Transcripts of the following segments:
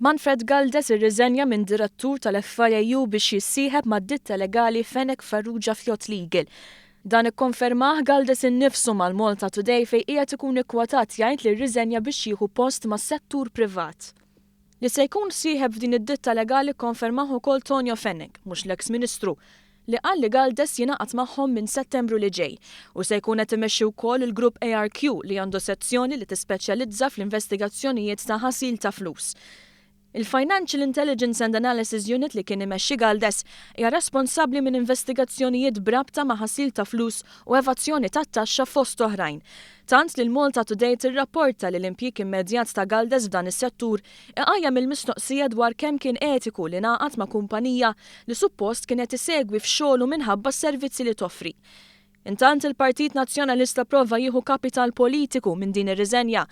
Manfred Galdes irriżenja minn direttur tal-FIAU biex jissieħeb mad-ditta legali Fenech Farrugia Fiott Legal. Dan ikkonfermah Galdes innifsu mal-Malta Today fejn qiegħed ikun ikkwotat jgħid li rriżenja biex jieħu post mas-settur privat. Li se jkun sieħeb f'din id-ditta legali kkonfermah ukoll Tonio Fenech, mhux l-eks Ministru, li qal li Galdes jingħaqad magħhom minn Settembru li ġej u se jkun qed imexxi wkoll il-grupp ARQ li għandu sezzjoni li tispeċjalizza fl-investigazzjonijiet ta' ħasil ta' flus. Il-Financial Intelligence and Analysis Unit li kien imexxi Galdes hija responsabbli minn investigazzjonijiet b'rabta ma' ħasil ta' flus u evazzjoni tat-taxxa fost oħrajn. Tant li l-Malta Today tirrapporta li l-impjieg immedjat ta' Galdes f'dan is-settur iqajjem il-mistoqsija dwar kemm kien etiku li ngħaqad ma' kumpanija li suppost kien qed isegwi f'xogħlu minħabba s-servizzi li toffri. Intant il-Partit Nazzjonalista prova jieħu kapital politiku minn din ir-riżenja.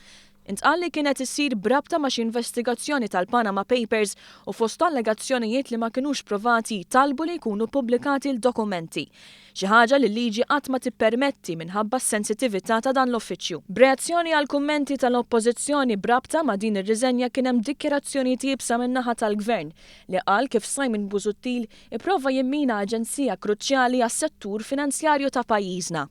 Intqal li kienet issir b'rabta ma' xi investigazzjoni tal-Panama Papers u fost allegazzjonijiet li ma kinux provati talbu li jkunu ppubblikati l-dokumenti. Xi ħaġa li l-liġi qatt ma tippermetti minħabba s-sensitività ta' dan l-uffiċċju. B'reazzjoni għall-kummenti tal-Oppożizzjoni b'rabta ma' din ir-riżenja kien hemm dikjarazzjonijiet iebsa min-naħa tal-Gvern li qal kif Simon Busuttil ipprova jimmina aġenzija kruċjali għas-settur finanzjarju ta' pajjiżna.